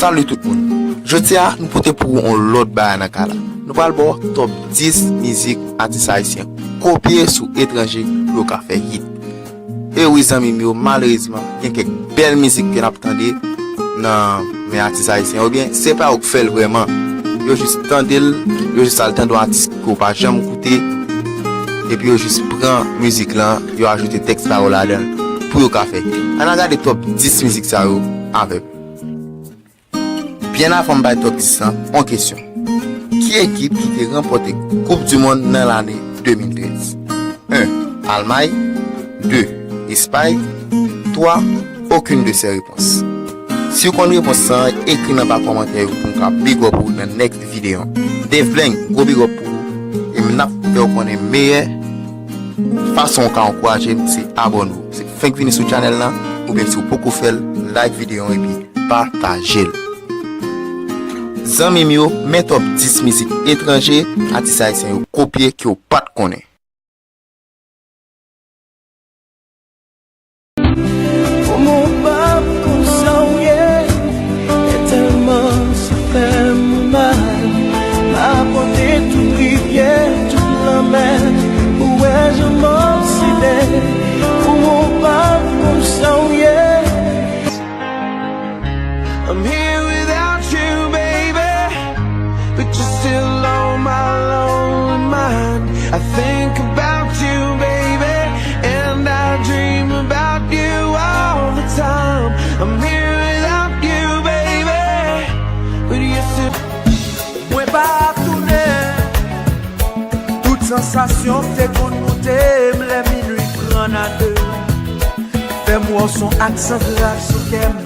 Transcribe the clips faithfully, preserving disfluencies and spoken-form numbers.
Salut tout moun. Jodi a, nou pote pou ou yon lòt bagay nan kay la. Nou pral ba w top dis mizik atis ayisyen kopye sou etranje pou yo ka fè hit. E wi, zanmi m yo, malerezman, gen kèk bèl mizik ke n ap tande nan men atis ayisyen, oubyen se pa yo k fè l vrèman. Yo jis tande l, yo jis al tande yon atis ke w pa janm koute, epi yo jis pran mizik lan, yo ajoute tèks pawòl ladan l pou yo ka fè hit. Ann al gade top dis mizik sa yo avè m. Byen avan m bay top dis lan, on kesyon. Ki ekip ki te ranpòte Koup di Mond nan lane de mil trèz? En. Almay. De. Espay. Twa. Aucune de ces réponses. Si w konn repons lan, ekri l anba kòmantè yo pou m ka big up ou nan next videyo. Dave Blank, gwo big up pou ou. E m ap fè w konnen meyè fason w ka ankouraje m, se abòne w. Se fenk vini sou channel lan, oubyen si w poko fè l, like videyo epi pataje l. Zanmi m yo, men top dis mizik etranje atis ayisyen yo kopye ke w pa t konnen. Kòman w pa konn sa w ye? E tèlman sa fè m mal. M rakonte tout rivyè, tout lanmè, ou wè jan m obsede. Kòman w pa konn sa w ye? I'm here without you, baby, but you're still on my lonely mind. I think about you, baby, and I dream about you all the time. I'm here without you, baby, but you're still Mwen pa tounen. Tout sansasyon k te konn moute m lè minui pran n a de. Fè m wè w s on aksan gras sou kè m,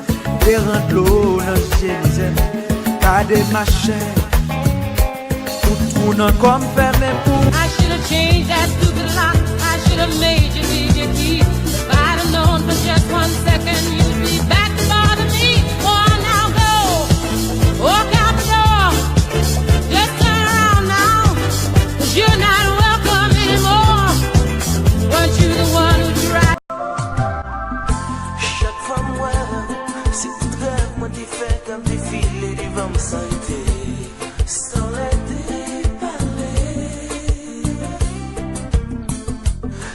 deran dlo nan je mizè. Gade machin, tout twou nan kò m fèmen pou. I should have changed that stupid lock. I should have made you leave your key. If I'd have known for just one second you'd be back to bother me. Oh, now go. Walk out the door. Just turn around now. 'Cause you're not welcome anymore. Weren't you the one who tried? Chak fwa m wè w, se tout rèv mwen te fè k ap defile devan m san rete, san rete pale.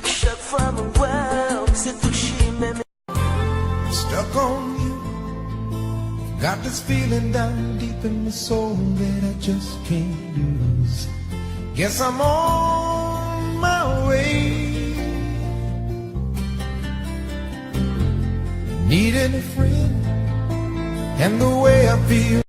Chak fwa m wè w, se tou chimen. Stuck on you. Got this feeling down deep in my soul that I just can't lose. Guess I'm on my way. Needing a friend, and the way I feel.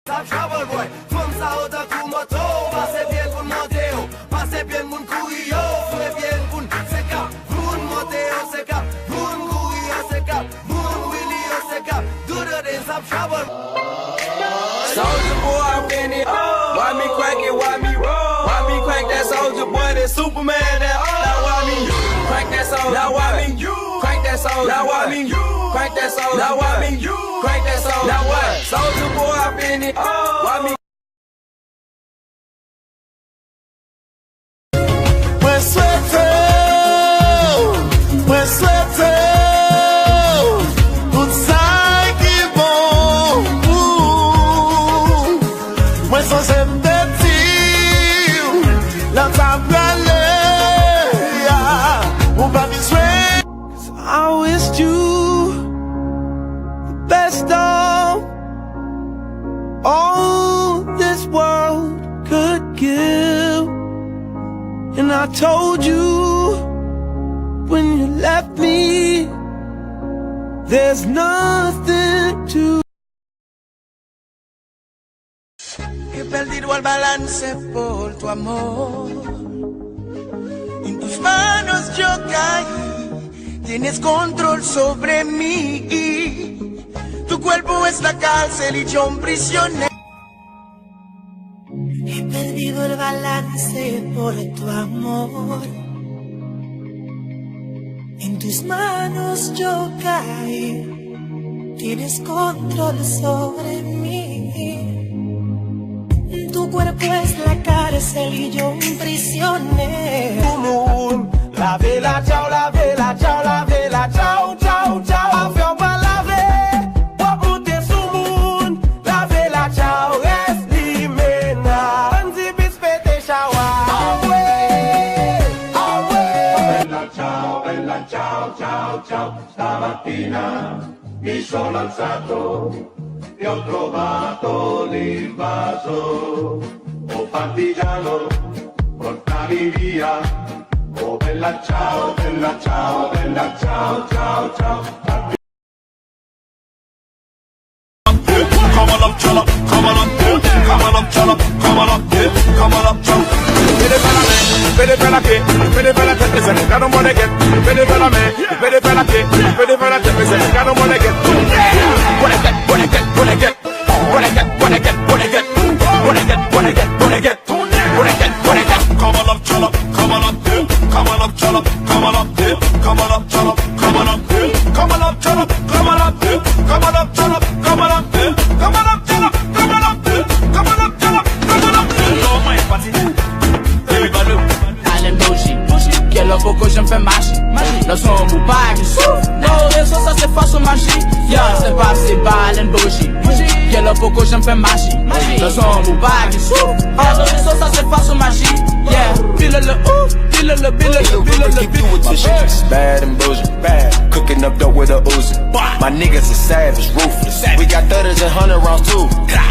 Stop trouble boy, fanm sa yo tankou moto, pase pye n pou n monte yo, pase pye n pou n kouri yo, fre pye n pou n, se kap pou n monte yo, se kap pou n kouri yo, se kap pou n wili yo, se kap, do the dance, stop trouble. Soulja Boy, I been it. Why me crank it? Why me roll? Why me crank that Soulja Boy? That Superman, that all. Now why me crank that Soulja? Now why me crank that Soulja? Now why me crank that Soulja? Now why me crank that Soulja? Now what? Soulja Boy, I been it. Why me Mwen swete w, mwen swete w tout sa ki bon pou ou. Mwen sonje m te di w lè w t ap prale a, ou pa bezwen. 'Cause I wished you the best of all this world could give. And I told you when you left me, there's nothing to. Qué perdido al balance por tu amor. En tus manos yo caí, tienes control sobre mí. Tu cuerpo es la cárcel y yo un prisionero. He perdido el balance por tu amor. En tus manos yo caí, tienes control sobre mí. Tu cuerpo es la cárcel y yo un prisionero. Pou moun, lave la tchaw, lave la tchaw, lave la tchaw, tchaw, tchaw. Afè w pa lave. Stamattina mi sono alzato e ho trovato l'invaso. Oh partigiano, portami via. Oh bella ciao, bella ciao, bella ciao, ciao, ciao. Come on up, chop, come on up, come on up, chop, come on up, come on up, chop. Pede pa la men, pede pa la pye, pede pa la tèt, mezanmi, gad on bò nègèt. Pede pa la men, pede pa la pye, pede pa la tèt, mezanmi, gad on bò nègèt. Bò nègèt, bò nègèt, bò nègèt. Bò nègèt, bò nègèt, bò nègèt. Bò nègèt, bò nègèt, bò nègèt. Bò nègèt, bò nègèt. Come on up, chop, come on up, come on up, chop, come on up, come on up, chop, come on up. Come on up, turn up, come on up, turn up, come on up, turn up, come on up, turn up, come on up, turn up, come on up, turn up, come on up, turn up. Lò mwen pati. Baby balo. Allen Bougie. Kèlè poko janm fè maji. Nan son an pou pa gen souf. Nan rezo sa se fòs ou maji. Yeah, se pase pa Allen Bougie. Kèlè poko janm fè maji. Nan son an pou pa gen souf. Nan rezo sa se fòs ou maji. Yeah, pile le ou, pile le, pile le, pile le, pile le. Bad and bougie. Bad. Cooking up dope with a Uzi. My niggas are savage, ruthless. We got thirties and hundred rounds too.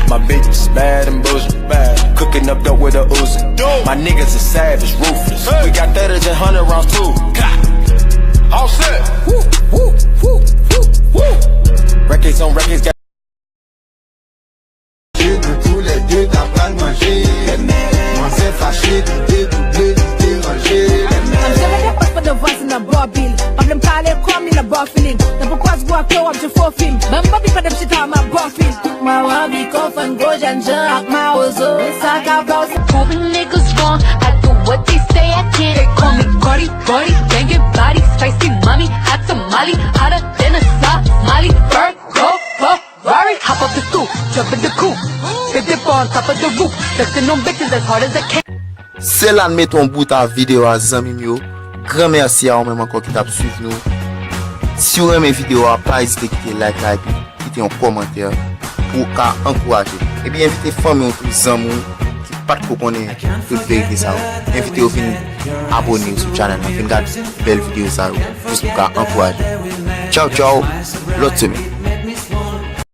My bitch is bad and bougie. Bad. Cooking up dope with a Uzi. My niggas are savage, ruthless. We got thirties and hundred rounds too. All set. Woo, woo, woo, woo, woo. Records on records, got Chedou toulède ta pral manje. Manzè fache, li te double, li te ranje. M jere depans pandan vwazin nan bò bil. Pa vle m pale kòm li nan bò feeling. Nan pou kwaz gwo aktè w ap jwe fo fim. Ban m bòbil pandan m chita m ap bò fil. Mwen w anvi konfonn gwo jènjan ak mawozo. E sa ka fè w Moving niggas wrong, I do what they say I can't. They call me Cardi, Cardi, banging body, spicy mommy, hot tamale, hotter than a Somali. Bird, go, fuck. Rari, hop up the stoop, jump in the coop. Hit the bar on top of the roof. Flexing on bitches as hard as I can. Se la n mete yon bout a videyo a, zanmi m yo. Gran mèsi a ou menm ankò ki t ap swiv nou. Si w renmen videyo a, pa ezite kite like la epi kite yon kòmantè pou w ka ankouraje m. Epi envite fanmi w tou, zanmi w ki pa t ko konnen tout verite sa yo. Envite yo vin abone sou channel la, vin gade bèl videyo sa yo, jis pou w ka ankouraje m. Tchaw, tchaw, lòt semèn.